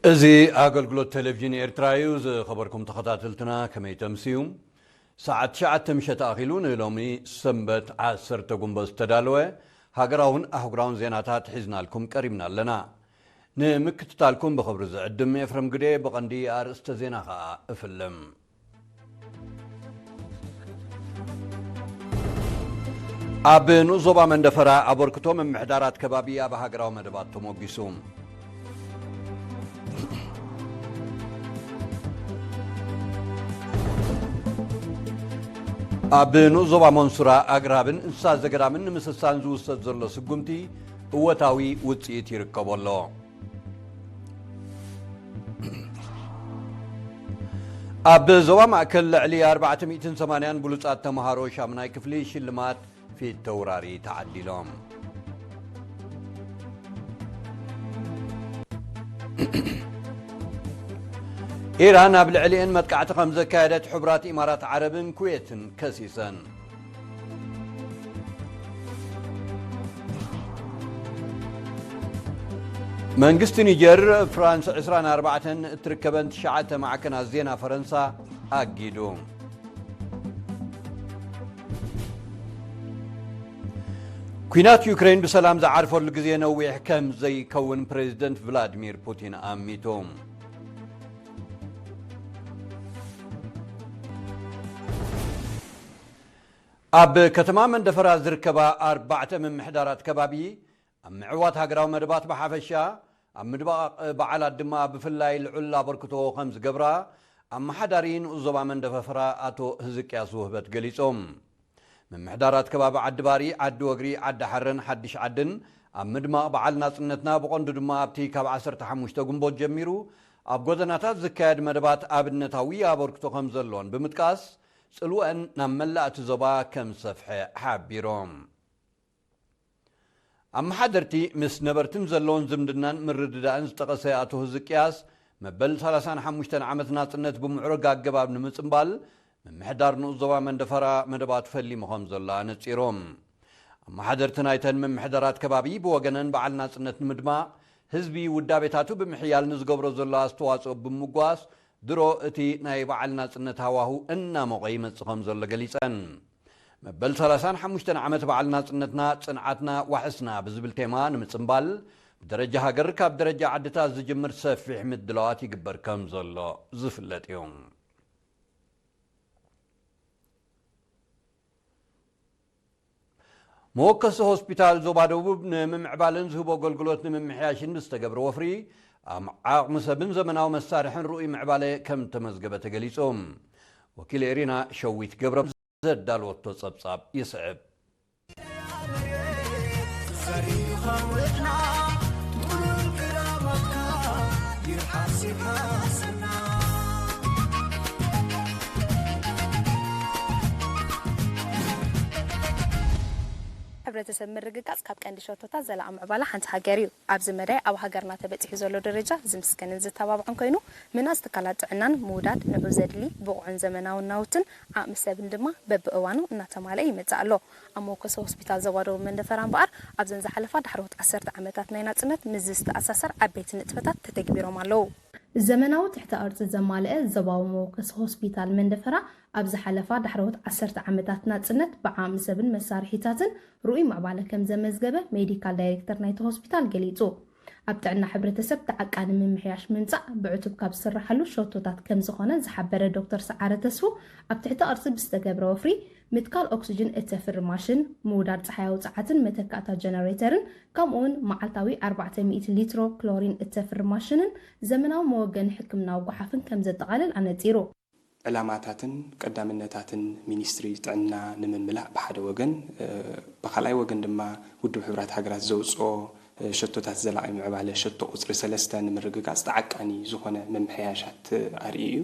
እዚ ኣገልግሎት ቴሌቪዥን ኤርትራ እዩ። ዝኸበርኩም ተኸታተልትና፣ ከመይ ተምስዩ? ሰዓት ትሽዓተ ምሸት ኣኺሉ ንሎሚ ሰንበት ዓሰርተ ጉንበት ዝተዳለወ ሃገራውን ኣህጉራውን ዜናታት ሒዝናልኩም ቀሪብና ኣለና። ንምክትታልኩም ብኽብሪ ዝዕድም ኤፍረም ግደ። ብቐንዲ ኣርእስተ ዜና ኸኣ እፍልም። ኣብ ንኡስ ዞባ መንደፈራ ኣበርክቶ ምምሕዳራት ከባቢ ኣብ ሃገራዊ መደባት ተሞጊሱ። ኣብ ንኡስ ዞባ መንሱራ ኣግራብን እንስሳ ዘገዳምን ንምስሳን ዝውሰድ ዘሎ ስጉምቲ እወታዊ ውጽኢት ይርከቦ ኣሎ። ኣብ ዞባ ማእከል ልዕሊ ኣርባዕተ ሚእትን ሰማንያን ብሉጻት ተምሃሮ ሻምናይ ክፍሊ ሽልማት ፊት ተውራሪ ተዓዲሎም። ኢራን ኣብ ልዕሊኤን መጥቃዕቲ ከም ዘካየደት ሕቡራት ኢማራት ዓረብን ኩዌትን ከሲሰን። መንግስቲ ኒጀር ፍራንስ ዕስራን ኣርባዕተን እትርከበን ትሽዓተ ማዕከናት ዜና ፈረንሳ ኣጊዱ። ኲናት ዩክሬን ብሰላም ዝዓርፈሉ ግዜ ነዊሕ ከም ዘይከውን ፕሬዚደንት ቭላድሚር ፑቲን ኣሚቱ። ኣብ ከተማ መንደፈራ ዝርከባ ኣርባዕተ ምምሕዳራት ከባቢ ኣብ ምዕዋት ሃገራዊ መደባት ብሓፈሻ፣ ኣብ ምድባቕ በዓላት ድማ ብፍላይ ልዑል ኣበርክቶ ከም ዝገብራ ኣመሓዳሪ ንኡስ ዞባ መንደፈራ ኣቶ ህዝቅያስ ውህበት ገሊጾም። ምምሕዳራት ከባቢ ዓዲ ባሪ፣ ዓዲ ወግሪ፣ ዓዲ ሓረን ሓድሽ ዓድን ኣብ ምድማቕ በዓል ናጽነትና ብቐንዱ ድማ ኣብቲ ካብ ዓሰርተ ሓሙሽተ ግንቦት ጀሚሩ ኣብ ጎደናታት ዝካየድ መደባት ኣብነታዊ ኣበርክቶ ከም ዘለዎን ብምጥቃስ፣ ጽልወአን ናብ መላእ እቲ ዞባ ከም ዝሰፍሐ ሓቢሮም። ኣመሓደርቲ ምስ ነበርትን ዘለዎን ዝምድናን ምርድዳእን ዝጠቐሰ ኣቶ ህዝቅያስ፣ መበል ሰላሳን ሓሙሽተን ዓመት ናጽነት ብምዕሩግ ኣገባብ ንምጽንባል ምምሕዳር ንኡስ ዞባ መንደፈራ መደባቱ ፈሊሙ ከም ዘሎ ኣነጺሮም። ኣመሓደርቲ ናይተን ምምሕዳራት ከባቢ ብወገነን በዓል ናጽነት ንምድማቕ ህዝቢ ውዳቤታቱ ብምሕያል ንዝገብሮ ዘሎ ኣስተዋጽኦ ብምምጓስ፣ ድሮ እቲ ናይ በዓል ናጽነት ሃዋሁ እናሞቐ ይመጽእ ከም ዘሎ ገሊጸን። መበል ሰላሳን ሓሙሽተን ዓመት በዓል ናጽነትና፣ ጽንዓትና፣ ዋሕስና ብዝብል ቴማ ንምጽንባል፣ ብደረጃ ሃገር ካብ ደረጃ ዓድታት ዝጅምር ሰፊሕ ምድላዋት ይግበር ከም ዘሎ ዝፍለጥ እዩ። መወከሲ ሆስፒታል ዞባ ደቡብ ንምምዕባልን ዝህቦ ኣገልግሎት ንምምሕያሽን ብዝተገብረ ወፍሪ፣ ኣብ ዓቕሚ ሰብን ዘመናዊ መሳርሕን ርኡይ ምዕባለ ከም ተመዝገበ ተገሊጹ። ወኪል ኤሪና ሸዊት ገብረ ዘዳለወቶ ጸብጻብ ይስዕብ። ሕብረተሰብ ምርግጋጽ ካብ ቀንዲ ሸቶታት ዘላቒ ምዕባለ ሓንቲ ሃገር እዩ። ኣብዚ መዳይ ኣብ ሃገርና ተበጺሑ ዘሎ ደረጃ ዝምስገንን ዝተባብዖን ኮይኑ፣ ምህናጽ ትካላት ጥዕናን ምውዳድ ንዑ ዘድሊ ብቑዕን ዘመናውን ናውትን ዓቕሚ ሰብን ድማ በብእዋኑ እናተማልአ ይመጽእ ኣሎ። ኣብ መወከሲ ሆስፒታል ዞባ ደቡብ መንደፈራ እምበኣር፣ ኣብዘን ዝሓለፋ ዳሕረዎት ዓሰርተ ዓመታት ናይ ናጽነት ምስዚ ዝተኣሳሰር ዓበይቲ ንጥፈታት ተተግቢሮም ኣለዉ። ዘመናዊ ትሕተ ቅርጺ ዘማልአ ዞባዊ መወከሲ ሆስፒታል መንደፈራ፣ ኣብ ዝሓለፋ ዳሕረዎት ዓሰርተ ዓመታት ናጽነት ብዓቕሚ ሰብን መሳርሒታትን ርኡይ ምዕባለ ከም ዘመዝገበ ሜዲካል ዳይሬክተር ናይቲ ሆስፒታል ገሊጹ። ኣብ ጥዕና ሕብረተሰብ ተዓቃኒ ምምሕያሽ ምምጻእ ብዕቱብ ካብ ዝስራሓሉ ሸቶታት ከም ዝኾነ ዝሓበረ ዶክተር ሰዓረ ተስፉ፣ ኣብ ትሕተ ቅርጺ ብዝተገብረ ወፍሪ ምትካል ኦክስጅን እተፍሪ ማሽን፣ ምውዳድ ጸሓያዊ ጸዓትን መተካእታ ጀነሬተርን፣ ከምኡ'ውን መዓልታዊ ኣርባዕተ ሚእቲ ሊትሮ ክሎሪን እተፍሪ ማሽንን ዘመናዊ መወገኒ ሕክምናዊ ጓሓፍን ከም ዘጠቓልል ኣነጺሩ። ዕላማታትን ቀዳምነታትን ሚኒስትሪ ጥዕና ንምምላእ ብሓደ ወገን፣ እ፣ ብኻልኣይ ወገን ድማ ውድብ ሕቡራት ሃገራት ዘውፅኦ፣ እ፣ ሸቶታት ዘላቒ ምዕባለ ሸቶ ቁፅሪ ሰለስተ ንምርግጋፅ ተዓቃኒ ዝኾነ ምምሕያሻት ኣርእዩ እዩ።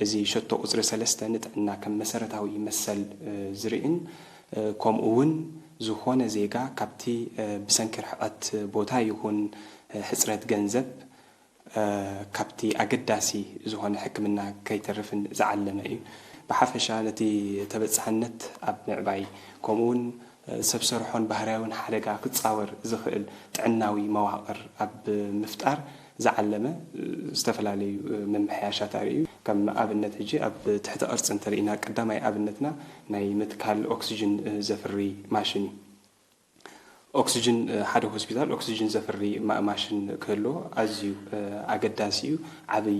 እዚ ሸቶ ቁፅሪ ሰለስተ ንጥዕና ከም መሰረታዊ መሰል፣ እ፣ ዝርእን፣ እ፣ ከምኡ እውን ዝኾነ ዜጋ ካብቲ፣ እ፣ ብሰንኪ ርሕቐት ቦታ ይኹን ሕፅረት ገንዘብ ካብቲ ኣገዳሲ ዝኾነ ሕክምና ከይተርፍን ዝዓለመ እዩ። ብሓፈሻ ነቲ ተበፃሕነት ኣብ ምዕባይ፣ ከምኡውን ሰብ ሰርሖን ባህርያውን ሓደጋ ክፃወር ዝኽእል ጥዕናዊ መዋቕር ኣብ ምፍጣር ዝዓለመ ዝተፈላለዩ ምምሕያሻት ኣርእዩ። ከም ኣብነት ሕጂ ኣብ ትሕቲ ቅርፂ እንተርኢና፣ ቀዳማይ ኣብነትና ናይ ምትካል ኦክስጅን ዘፍሪ ማሽን እዩ። ኦክስጅን ሓደ ሆስፒታል ኦክስጅን ዘፍሪ ማሽን ክህልዎ ኣዝዩ ኣገዳሲ እዩ። ዓብይ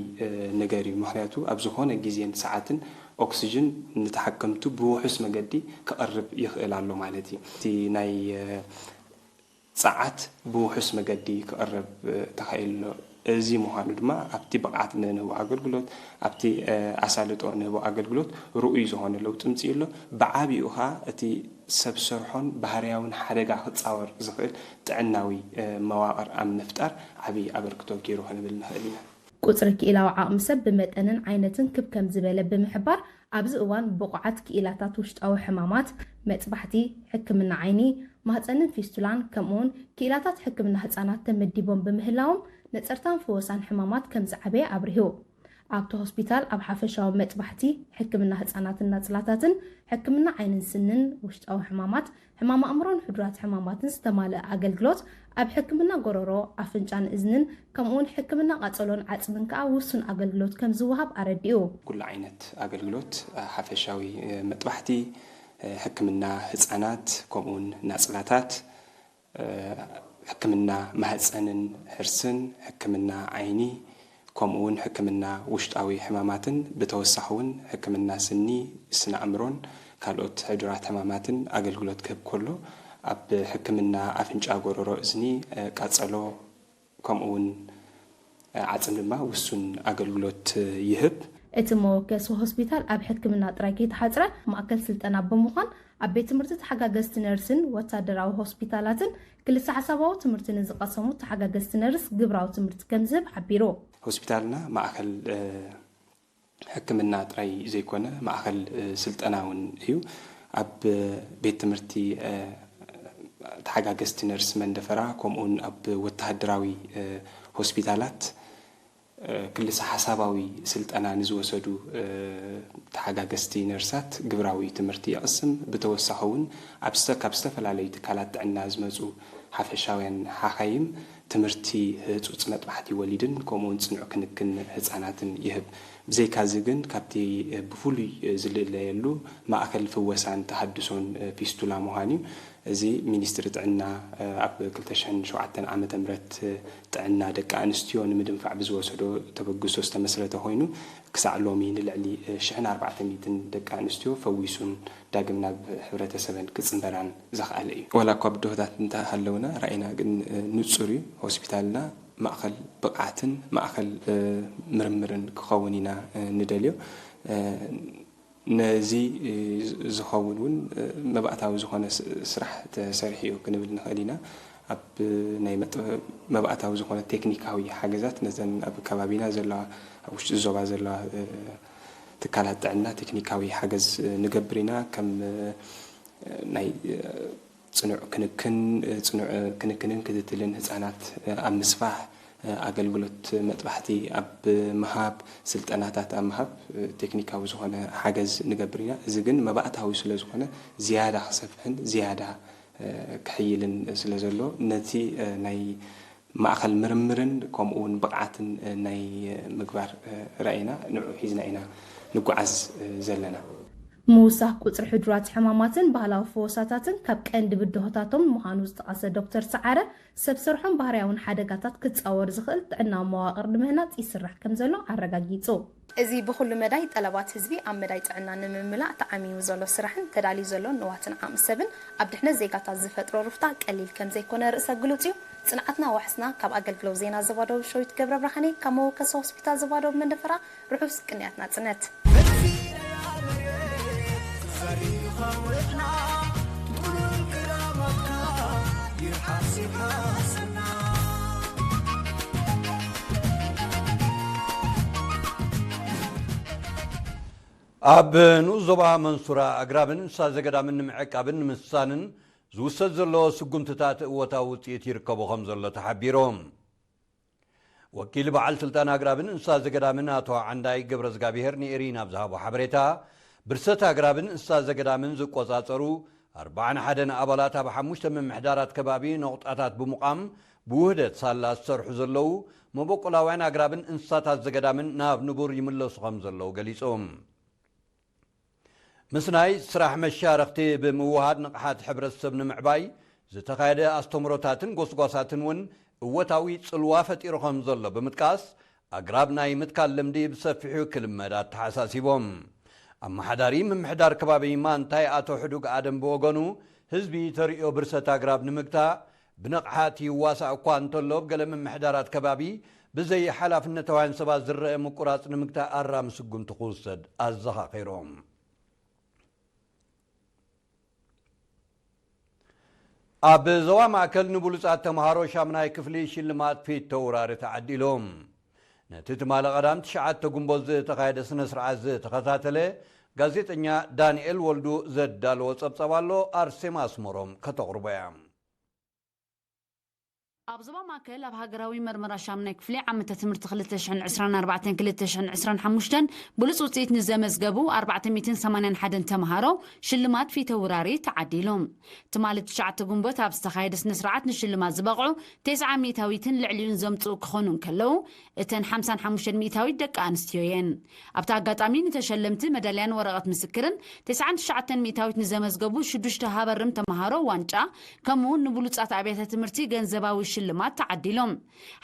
ነገር እዩ። ምክንያቱ ኣብ ዝኾነ ግዜን ሰዓትን ኦክስጅን ንተሓከምቱ ብውሑስ መገዲ ክቐርብ ይኽእል ኣሎ ማለት እዩ። እቲ ናይ ፀዓት ብውሑስ መገዲ ክቐርብ ተኻኢሉ ኣሎ። እዚ ምዃኑ ድማ ኣብቲ ብቕዓት ንህቦ ኣገልግሎት፣ ኣብቲ ኣሳልጦ ንህቦ ኣገልግሎት ርኡይ ዝኾነ ለውጢ ምፅኡ ኣሎ። ብዓቢኡ ኸዓ እቲ ሰብ ሰርሖን ባህርያውን ሓደጋ ክፃወር ዝኽእል ጥዕናዊ መዋቕር ኣብ ምፍጣር ዓብዪ ኣበርክቶ ገይሩ ክንብል ንኽእል ኢና። ቁፅሪ ክኢላዊ ዓቕሚ ሰብ ብመጠንን ዓይነትን ክብ ከም ዝበለ ብምሕባር፣ ኣብዚ እዋን ብቑዓት ክኢላታት ውሽጣዊ ሕማማት፣ መጥባሕቲ፣ ሕክምና ዓይኒ፣ ማህፀንን ፊስቱላን ከምኡውን ክኢላታት ሕክምና ህፃናት ተመዲቦም ብምህላዎም ነፀርታን ፍወሳን ሕማማት ከም ዝዓበየ ኣብሪሁ። ኣብቲ ሆስፒታል ኣብ ሓፈሻዊ መጥባሕቲ፣ ሕክምና ህፃናትን ናፅላታትን፣ ሕክምና ዓይንን ስንን፣ ውሽጣዊ ሕማማት፣ ሕማም ኣእምሮን ሕዱራት ሕማማትን ዝተማልአ ኣገልግሎት ኣብ ሕክምና ጎረሮ፣ ኣፍንጫን እዝንን ከምኡውን ሕክምና ቃፀሎን ዓፅምን ከዓ ውሱን ኣገልግሎት ከም ዝወሃብ ኣረዲኡ። ኩሉ ዓይነት ኣገልግሎት፣ ሓፈሻዊ መጥባሕቲ፣ ሕክምና ህፃናት ከምኡውን ናፅላታት፣ ሕክምና ማህፀንን ሕርስን፣ ሕክምና ዓይኒ ከምኡ እውን ሕክምና ውሽጣዊ ሕማማትን ብተወሳኺ እውን ሕክምና ስኒ፣ ስነ ኣእምሮን ካልኦት ሕዱራት ሕማማትን ኣገልግሎት ክህብ ከሎ፣ ኣብ ሕክምና ኣፍንጫ፣ ጎረሮ፣ እዝኒ፣ ቃፀሎ ከምኡ እውን ዓፅም ድማ ውሱን ኣገልግሎት ይህብ። እቲ መወከሲ ሆስፒታል ኣብ ሕክምና ጥራይ ከይተሓፅረ ማእከል ስልጠና ብምዃን ኣብ ቤት ትምህርቲ ተሓጋገዝቲ ነርስን ወታደራዊ ሆስፒታላትን ክልሰ ሓሳባዊ ትምህርቲ ንዝቐሰሙ ተሓጋገዝቲ ነርስ ግብራዊ ትምህርቲ ከም ዝህብ ሓቢሩ። ሆስፒታልና ማእኸል ሕክምና ጥራይ ዘይኮነ ማእኸል ስልጠና እውን እዩ። ኣብ ቤት ትምህርቲ ተሓጋገዝቲ ነርስ መንደፈራ ከምኡውን ኣብ ወተሃደራዊ ሆስፒታላት ክልሰ ሓሳባዊ ስልጠና ንዝወሰዱ ተሓጋገዝቲ ነርሳት ግብራዊ ትምህርቲ የቕስም። ብተወሳኺ እውን ኣብ ስተ ካብ ዝተፈላለዩ ትካላት ጥዕና ዝመፁ ሓፈሻውያን ሓኻይም ትምህርቲ ህፁፅ መጥባሕቲ ወሊድን ከምኡውን ፅኑዕ ክንክን ህፃናትን ይህብ። ብዘይካዚ ግን ካብቲ ብፍሉይ ዝልለየሉ ማእኸል ፍወሳን ተሃድሶን ፊስቱላ ምዃን እዩ። እዚ ሚኒስትሪ ጥዕና ኣብ ክልተ ሽሕን ሸውዓተን ዓመተ ምህረት ጥዕና ደቂ ኣንስትዮ ንምድንፋዕ ብዝወሰዶ ተበግሶ ዝተመስረተ ኮይኑ ክሳዕ ሎሚ ንልዕሊ ሽሕን ኣርባዕተ ሚእትን ደቂ ኣንስትዮ ፈዊሱን ዳግም ናብ ሕብረተሰበን ክፅንበራን ዘኽኣለ እዩ። ዋላ እኳ ብድሆታት እንተሃለውና ራኢና ግን ንፁር እዩ። ሆስፒታልና ማእኸል ብቕዓትን ማእኸል ምርምርን ክኸውን ኢና ንደልዮ። ነዚ ዝኸውን እውን መባእታዊ ዝኾነ ስራሕ ተሰሪሑ እዩ ክንብል ንኽእል ኢና። ኣብ ናይ መባእታዊ ዝኾነ ቴክኒካዊ ሓገዛት ነዘን ኣብ ከባቢና ዘለዋ ኣብ ውሽጢ ዞባ ዘለዋ ትካላት ጥዕና ቴክኒካዊ ሓገዝ ንገብር ኢና። ከም ናይ ፅኑዕ ክንክን ፅኑዕ ክንክንን ክትትልን ህፃናት ኣብ ምስፋሕ ኣገልግሎት መጥባሕቲ ኣብ ምሃብ ስልጠናታት ኣብ ምሃብ ቴክኒካዊ ዝኾነ ሓገዝ ንገብር ኢና። እዚ ግን መባእታዊ ስለ ዝኾነ ዝያዳ ክሰፍሕን ዝያዳ ክሕይልን ስለ ዘሎ ነቲ ናይ ማእኸል ምርምርን ከምኡ እውን ብቕዓትን ናይ ምግባር ራኢና ንዑ ሒዝና ኢና ንጓዓዝ ዘለና። ምውሳኽ ቁፅሪ ሕዱራት ሕማማትን ባህላዊ ፈወሳታትን ካብ ቀንዲ ብድሆታቶም ምዃኑ ዝጠቐሰ ዶክተር ሰዓረ፣ ሰብ ሰርሖን ባህርያውን ሓደጋታት ክፃወር ዝኽእል ጥዕናዊ መዋቕር ንምህናፅ ይስራሕ ከም ዘሎ ኣረጋጊፁ። እዚ ብኹሉ መዳይ ጠለባት ህዝቢ ኣብ መዳይ ጥዕና ንምምላእ ተዓሚሙ ዘሎ ስራሕን ተዳልዩ ዘሎ ንዋትን ዓቕሚ ሰብን ኣብ ድሕነት ዜጋታት ዝፈጥሮ ሩፍታ ቀሊል ከም ዘይኮነ ርእሰ ግሉጽ እዩ። ጽንዓትና ዋሕስና ካብ ኣገልግሎት ዜና ዞባ ደቡብ ሸዊት ገብረብርሃን እየ። ካብ መወከሲ ሆስፒታል ዞባ ደቡብ መንደፈራ ርሑስ ቅንያት ናጽነት። ኣብ ንኡስ ዞባ መንሱራ ኣግራብን እንስሳ ዘገዳምን ንምዕቃብን ንምስሳንን ዝውሰድ ዘሎ ስጉምትታት እወታዊ ውፅኢት ይርከቦ ከም ዘሎ ተሓቢሩ። ወኪል በዓል ስልጣን ኣግራብን እንስሳ ዘገዳምን ኣቶ ዓንዳይ ገብረዝጋብሄር ንኤሪና ኣብ ዝሃቦ ሓበሬታ፣ ብርሰት ኣግራብን እንስሳ ዘገዳምን ዝቆጻጸሩ ኣርባዓን ሓደን ኣባላት ኣብ ሓሙሽተ ምምሕዳራት ከባቢ ነቑጣታት ብምቋም ብውህደት ሳላ ዝሰርሑ ዘለዉ መበቆላውያን ኣግራብን እንስሳታት ዘገዳምን ናብ ንቡር ይምለሱ ከም ዘለዉ ገሊጾም። ምስናይ ስራሕ መሻርኽቲ ብምውሃድ ንቕሓት ሕብረተሰብ ንምዕባይ ዝተኻየደ ኣስተምህሮታትን ጎስጓሳትን እውን እወታዊ ጽልዋ ፈጢሩ ከም ዘሎ ብምጥቃስ፣ ኣግራብ ናይ ምትካል ልምዲ ብሰፊሑ ክልመድ ኣተሓሳሲቦም። ኣመሓዳሪ ምምሕዳር ከባቢ ማንታይ ኣቶ ሕዱግ ኣደም ብወገኑ፣ ህዝቢ ተርእዮ ብርሰት ኣግራብ ንምግታእ ብንቕሓት ይዋሳእ እኳ እንተሎ፣ ኣብ ገለ ምምሕዳራት ከባቢ ብዘይ ሓላፍነታውያን ሰባት ዝረአ ምቁራጽ ንምግታእ ኣራሚ ስጉምቲ ክውሰድ ኣዘኻኺሮም። ኣብ ዞባ ማእከል ንብሉጻት ተምሃሮ ሻምናይ ክፍሊ ሽልማት ፊት ተውራሪ ተዓዲሎም። ነቲ ትማሊ ቀዳም ትሽዓተ ጉንቦት ዝተኻየደ ስነ ስርዓት ዝተኸታተለ ጋዜጠኛ ዳንኤል ወልዱ ዘዳለዎ ጸብጸብ ኣሎ፣ ኣርሴማ ኣስመሮም ከተቕርቦ እያ። ኣብ ዞባ ማእከል ኣብ ሃገራዊ መርመራ ሻምናይ ክፍሊ ዓመተ ትምህርቲ ክልተ ሽሕን ዕስራን ኣርባዕተን ክልተ ሽሕን ዕስራን ሓሙሽተን ብሉጽ ውጽኢት ንዘመዝገቡ ኣርባዕተ ሚእትን ሰማንያን ሓደን ተምሃሮ ሽልማት ፊተውራሪ ተዓዲሉ። ትማሊ ትሽዓተ ጉንቦት ኣብ ዝተኻየደ ስነ ስርዓት ንሽልማት ዝበቕዑ ተስዓ ሚእታዊትን ልዕሊኡን ዘምጽኡ ክኾኑ እንከለዉ፣ እተን ሓምሳን ሓሙሽተን ሚእታዊት ደቂ ኣንስትዮ እየን። ኣብቲ ኣጋጣሚ ንተሸለምቲ መዳልያን ወረቐት ምስክርን፣ ተስዓን ትሽዓተን ሚእታዊት ንዘመዝገቡ ሽዱሽተ ሃበርም ተምሃሮ ዋንጫ፣ ከምኡ እውን ንብሉጻት ኣብያተ ትምህርቲ ገንዘባዊ ሽልማት ተዓዲሎም።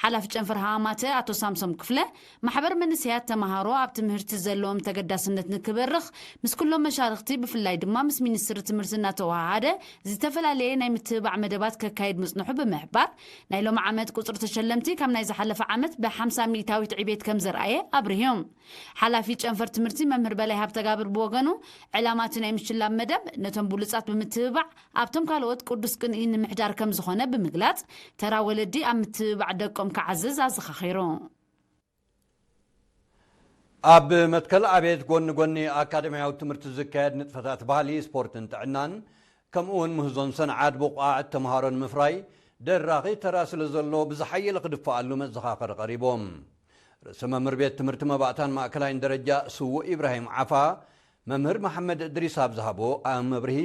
ሓላፊ ጨንፈር ሃማማተ ኣቶ ሳምሶም ክፍለ፣ ማሕበር መንእሰያት ተምሃሮ ኣብ ትምህርቲ ዘለዎም ተገዳስነት ንክበርኽ ምስ ኩሎም መሻርኽቲ ብፍላይ ድማ ምስ ሚኒስትሪ ትምህርቲ እናተወሃሃደ ዝተፈላለየ ናይ ምትብባዕ መደባት ከካይድ ምጽንሑ ብምሕባር፣ ናይ ሎሚ ዓመት ቁጽሪ ተሸለምቲ ካብ ናይ ዝሓለፈ ዓመት ብሓምሳ ሚእታዊት ዕቤት ከም ዘርኣየ ኣብርህዮም። ሓላፊ ጨንፈር ትምህርቲ መምህር በላይ ሃብተጋብር ብወገኑ፣ ዕላማ እቲ ናይ ምሽላም መደብ ነቶም ብሉጻት ብምትብባዕ ኣብቶም ካልኦት ቅዱስ ቅንኢ ንምሕዳር ከም ዝኾነ ብምግላጽ፣ ተራ ወለዲ ኣብ ምትብባዕ ደቆም ክዓዝዝ ኣዘኻኺሩ። ኣብ መትከል ኣቤት ጎኒ ጎኒ ኣካደሚያዊ ትምህርቲ ዝካየድ ንጥፈታት ባህሊ፣ ስፖርትን ጥዕናን፣ ከምኡ እውን ምህዞን ሰንዓት ብቑዓት ተምሃሮ ንምፍራይ ደራኺ ተራ ስለ ዘሎ ብዝሓየለ ክድፈኣሉ መዘኻኸሪ ቀሪቦም። ርእሰ መምህር ቤት ትምህርቲ መባእታን ማእከላይን ደረጃ ስዉእ ኢብራሂም ዓፋ፣ መምህር መሓመድ እድሪስ ኣብ ዝሃቦ መብርሂ፣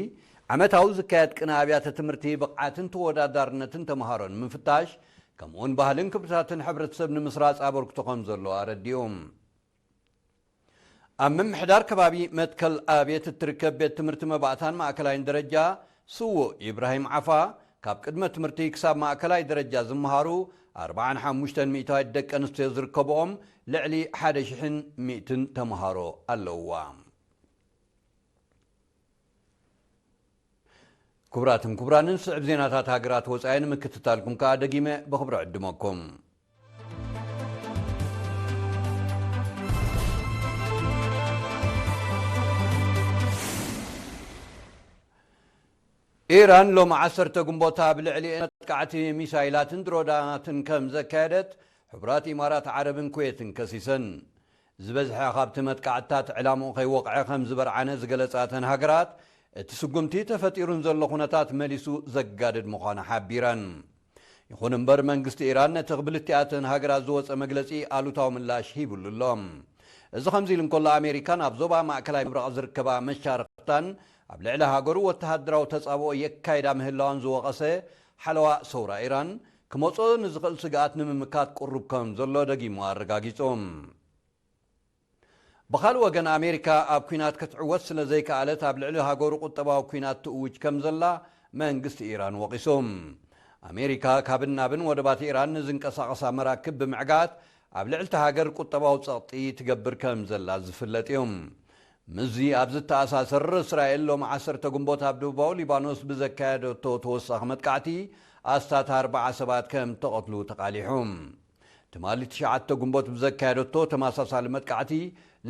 ዓመታዊ ዝካየድ ቅነ ኣብያተ ትምህርቲ ብቕዓትን ተወዳዳርነትን ተምሃሮ ንምፍታሽ፣ ከምኡውን ባህልን ክብርታትን ሕብረተሰብ ንምስራጽ ኣበርክቶ ከም ዘሎ ኣረዲኡ። ኣብ ምምሕዳር ከባቢ መትከል ኣብየት እትርከብ ቤት ትምህርቲ መባእታን ማእከላይን ደረጃ ስዉእ ኢብራሂም ዓፋ፣ ካብ ቅድመ ትምህርቲ ክሳብ ማእከላይ ደረጃ ዝመሃሩ ኣርባዓን ሓሙሽተን ሚእታዊት ደቂ ኣንስትዮ ዝርከብኦም ልዕሊ ሓደ ሽሕን ሚእትን ተምሃሮ ኣለውዋ። ክቡራትን ክቡራንን፣ ስዕብ ዜናታት ሃገራት ወጻኢ ንምክትታልኩም ከኣ ደጊመ ብኽብሪ ዕድመኩም። ኢራን ሎሚ ዓሰርተ ጉንቦት ኣብ ልዕሊኤን መጥቃዕቲ ሚሳይላትን ድሮናትን ከም ዘካየደት ሕቡራት ኢማራት ዓረብን ኩዌትን ከሲሰን። ዝበዝሐ ካብቲ መጥቃዕትታት ዕላምኡ ከይወቕዐ ከም ዝበርዓነ ዝገለጻ እተን ሃገራት፣ እቲ ስጉምቲ ተፈጢሩ ንዘሎ ኩነታት መሊሱ ዘጋድድ ምዃኑ ሓቢረን። ይኹን እምበር፣ መንግስቲ ኢራን ነቲ ክብልቲኣተን ሃገራት ዝወጸ መግለጺ ኣሉታዊ ምላሽ ሂብሉ ኣሎ። እዚ ከምዚ ኢሉ እንከሎ፣ ኣሜሪካ ናብ ዞባ ማእከላይ ምብራቕ ዝርከባ መሻርኽታን ኣብ ልዕሊ ሃገሩ ወተሃደራዊ ተጻብኦ የካይዳ ምህላዋን ዝወቐሰ ሓለዋ ሰውራ ኢራን፣ ክመጾ ንዝኽእል ስግኣት ንምምካት ቅሩብ ከም ዘሎ ደጊሙ ኣረጋጊጹ። ብኻልእ ወገን፣ ኣሜሪካ ኣብ ኲናት ክትዕወት ስለ ዘይከኣለት፣ ኣብ ልዕሊ ሃገሩ ቁጠባዊ ኲናት ትእውጅ ከም ዘላ መንግስቲ ኢራን ወቒሱ። ኣሜሪካ ካብን ናብን ወደባት ኢራን ንዝንቀሳቐሳ መራክብ ብምዕጋት፣ ኣብ ልዕሊ እታ ሃገር ቁጠባዊ ጸቕጢ ትገብር ከም ዘላ ዝፍለጥ እዩ። ምስዚ ኣብ ዝተኣሳሰር፣ እስራኤል ሎሚ ዓሰርተ ጉንቦት ኣብ ደቡባዊ ሊባኖስ ብዘካየደቶ ተወሳኺ መጥቃዕቲ፣ ኣስታት ኣርባዓ ሰባት ከም ተቐትሉ ተቓሊሑ። ትማሊ ትሽዓተ ጉንቦት ብዘካየደቶ ተመሳሳሊ መጥቃዕቲ፣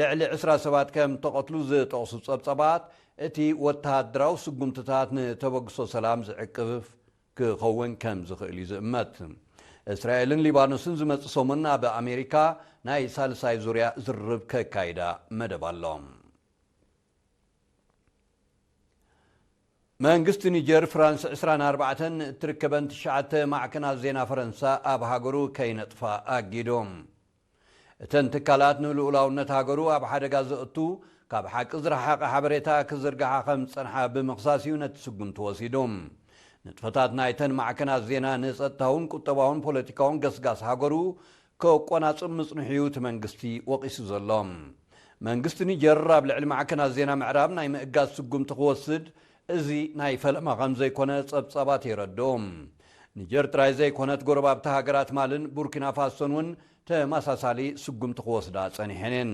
ልዕሊ ዕስራ ሰባት ከም ተቐትሉ ዝጠቕሱ ጸብጸባት፣ እቲ ወተሃደራዊ ስጉምትታት ንተበግሶ ሰላም ዝዕቅፍ ክኸውን ከም ዝኽእል እዩ ዝእመት። እስራኤልን ሊባኖስን ዝመጽእ ሰሙን ኣብ ኣሜሪካ ናይ ሳልሳይ ዙርያ ዝርርብ ከካይዳ መደብ ኣሎ። መንግስቲ ኒጀር ፍራንስ ዕስራን ኣርባዕተን እትርከበን ትሽዓተ ማዕከናት ዜና ፈረንሳ ኣብ ሃገሩ ከይነጥፋ ኣጊዱ። እተን ትካላት ንልኡላውነት ሃገሩ ኣብ ሓደጋ ዘእቱ፣ ካብ ሓቂ ዝረሓቐ ሓበሬታ ክዝርግሓ ከም ዝጸንሓ ብምኽሳስ እዩ ነቲ ስጉምቲ ወሲዱ። ንጥፈታት ናይተን ማዕከናት ዜና ንጸጥታውን ቁጠባውን ፖለቲካውን ገስጋስ ሃገሩ ከቆናጽብ ምጽንሑ እዩ እቲ መንግስቲ ወቒሱ ዘሎ። መንግስቲ ኒጀር ኣብ ልዕሊ ማዕከናት ዜና ምዕራብ ናይ ምእጋድ ስጉምቲ ክወስድ እዚ ናይ ፈለማ ከም ዘይኮነ ጸብጻባት የረድኡ። ኒጀር ጥራይ ዘይኮነት ጎረባብቲ ሃገራት ማልን ቡርኪና ፋሶን እውን ተመሳሳሊ ስጉምቲ ክወስዳ ጸኒሐን እየን።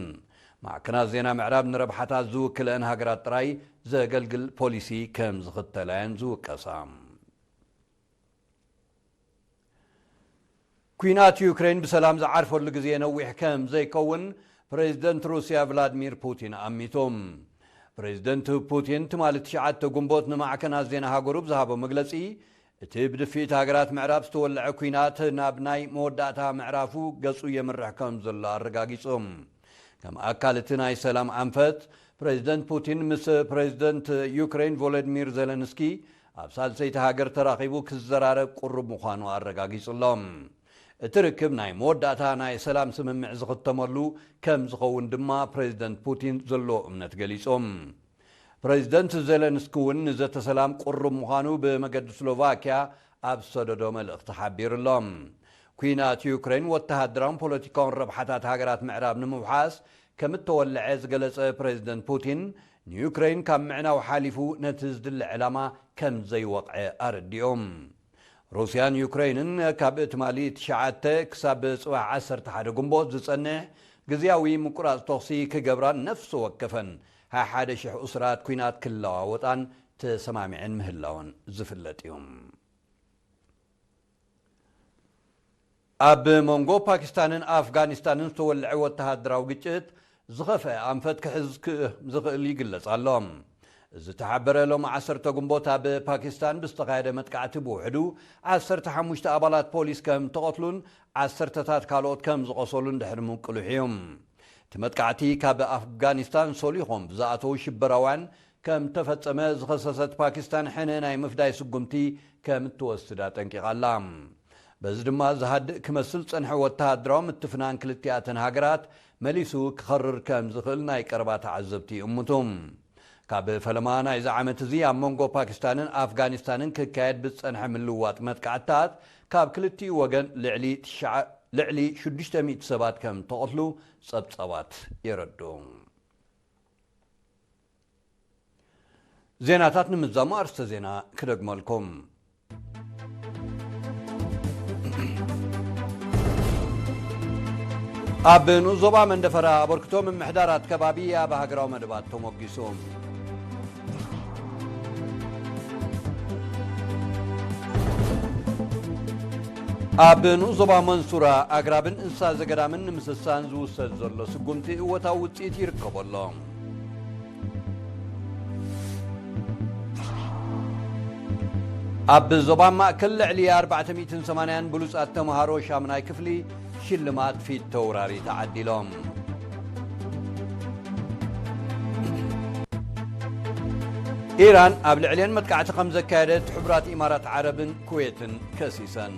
ማዕከናት ዜና ምዕራብ ንረብሓታት ዝውክለአን ሃገራት ጥራይ ዘገልግል ፖሊሲ ከም ዝኽተላ እየን ዝውቀሳ። ኲናት ዩክሬን ብሰላም ዝዓርፈሉ ግዜ ነዊሕ ከም ዘይከውን ፕሬዚደንት ሩስያ ቭላድሚር ፑቲን ኣሚቶም። ፕሬዚደንት ፑቲን ትማሊ ትሽዓተ ጉንቦት ንማዕከናት ዜና ሃገሩ ብዝሃቦ መግለጺ፣ እቲ ብድፍኢት ሃገራት ምዕራብ ዝተወልዐ ኲናት ናብ ናይ መወዳእታ ምዕራፉ ገጹ የምርሕ ከም ዘሎ ኣረጋጊጹ። ከም ኣካል እቲ ናይ ሰላም ኣንፈት፣ ፕሬዚደንት ፑቲን ምስ ፕሬዚደንት ዩክሬን ቮሎዲሚር ዜለንስኪ ኣብ ሳልሰይቲ ሃገር ተራኺቡ ክዘራረብ ቅሩብ ምዃኑ ኣረጋጊጹ ኣሎ። እቲ ርክብ ናይ መወዳእታ ናይ ሰላም ስምምዕ ዝኽተመሉ ከም ዝኸውን ድማ ፕሬዚደንት ፑቲን ዘለዎ እምነት ገሊጾም። ፕሬዚደንት ዜለንስኪ እውን ንዘተ ሰላም ቅሩብ ምዃኑ ብመገዲ ስሎቫኪያ ኣብ ዝሰደዶ መልእኽቲ ሓቢሩ ኣሎ። ኲናት ዩክሬን ወተሃደራውን ፖለቲካውን ረብሓታት ሃገራት ምዕራብ ንምውሓስ ከም እተወልዐ ዝገለጸ ፕሬዚደንት ፑቲን፣ ንዩክሬን ካብ ምዕናው ሓሊፉ ነቲ ዝድለ ዕላማ ከም ዘይወቕዐ ኣረዲኦም። ሩስያን ዩክሬንን ካብ ትማሊ ትሽዓተ ክሳብ ጽባሕ ዓሰርተ ሓደ ግንቦት ዝጸንሕ ግዝያዊ ምቁራጽ ተኹሲ ክገብራን ነፍሲ ወከፈን ሓሓደ ሽሕ እሱራት ኲናት ክለዋወጣን ተሰማሚዐን ምህላወን ዝፍለጥ እዩ። ኣብ መንጎ ፓኪስታንን ኣፍጋኒስታንን ዝተወልዐ ወተሃደራዊ ግጭት ዝኸፍአ ኣንፈት ክሕዝ ክእ-፣ ዝኽእል ይግለጽ ኣሎ። ዝተሓበረ ሎሚ ዓሰርተ ግንቦት ኣብ ፓኪስታን ብዝተኻየደ መጥቃዕቲ ብውሕዱ ዓሰርተ ሓሙሽተ ኣባላት ፖሊስ ከም ተቐትሉን ዓሰርተታት ካልኦት ከም ዝቖሰሉን ድሕሪ ምቅልሑ እዩ። እቲ መጥቃዕቲ ካብ ኣፍጋኒስታን ሶሊኾም ብዝኣተዉ ሽበራውያን ከም ተፈጸመ ዝኸሰሰት ፓኪስታን ሕነ ናይ ምፍዳይ ስጉምቲ ከም እትወስድ ኣጠንቂቓ ኣላ። በዚ ድማ ዝሃድእ ክመስል ዝጸንሐ ወተሃደራዊ ምትፍናን ክልቲኣተን ሃገራት መሊሱ ክኸርር ከም ዝኽእል ናይ ቀረባ ተዓዘብቲ ይእምቱ። ካብ ፈለማ ናይዚ ዓመት እዚ ኣብ መንጎ ፓኪስታንን ኣፍጋኒስታንን ክካየድ ብዝጸንሐ ምልውዋጥ መጥቃዕትታት ካብ ክልቲኡ ወገን ልዕሊ ትሽዓ-፣ ልዕሊ ሽዱሽተ ሚእቲ ሰባት ከም ተቐትሉ ጸብጻባት የረድኡ። ዜናታት ንምዛሙ ኣርስተ ዜና ክደግመልኩም። ኣብ ንኡስ ዞባ መንደፈራ ኣበርክቶ ምምሕዳራት ከባቢ ኣብ ሃገራዊ መደባት ተሞጊሱ። ኣብ ንኡስ ዞባ መንሱራ ኣግራብን እንስሳ ዘገዳምን ንምስሳን ዝውሰድ ዘሎ ስጉምቲ እወታዊ ውፅኢት ይርከቦ ኣሎ። ኣብ ዞባ ማእከል ልዕሊ ኣርባዕተ ሚእትን ሰማንያን ብሉጻት ተምሃሮ ሻምናይ ክፍሊ ሽልማት ፊት ተውራሪ ተዓዲሎም። ኢራን ኣብ ልዕሊአን መጥቃዕቲ ከም ዘካየደት ሕቡራት ኢማራት ዓረብን ኩዌትን ከሲሰን።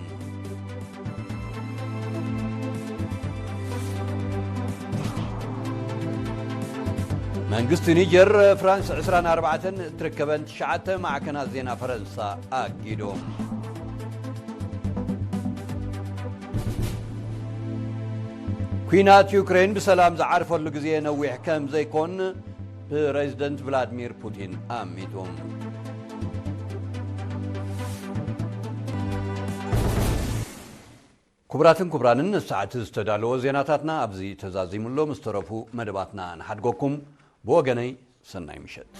መንግስቲ ኒጀር ፍራንስ ዕስራን ኣርባዕተን እትርከበን ትሽዓተ ማዕከናት ዜና ፈረንሳ ኣጊዱ። ኲናት ዩክሬን ብሰላም ዝዓርፈሉ ግዜ ነዊሕ ከም ዘይኮን ፕሬዚደንት ቭላድሚር ፑቲን ኣሚቱ። ክቡራትን ክቡራንን፣ ንሰዓት ዝተዳለወ ዜናታትና ኣብዚ ተዛዚሙ ኣሎ። ምስ ተረፉ መደባትና ንሓድገኩም። ብወገነይ ሰናይ ምሸት።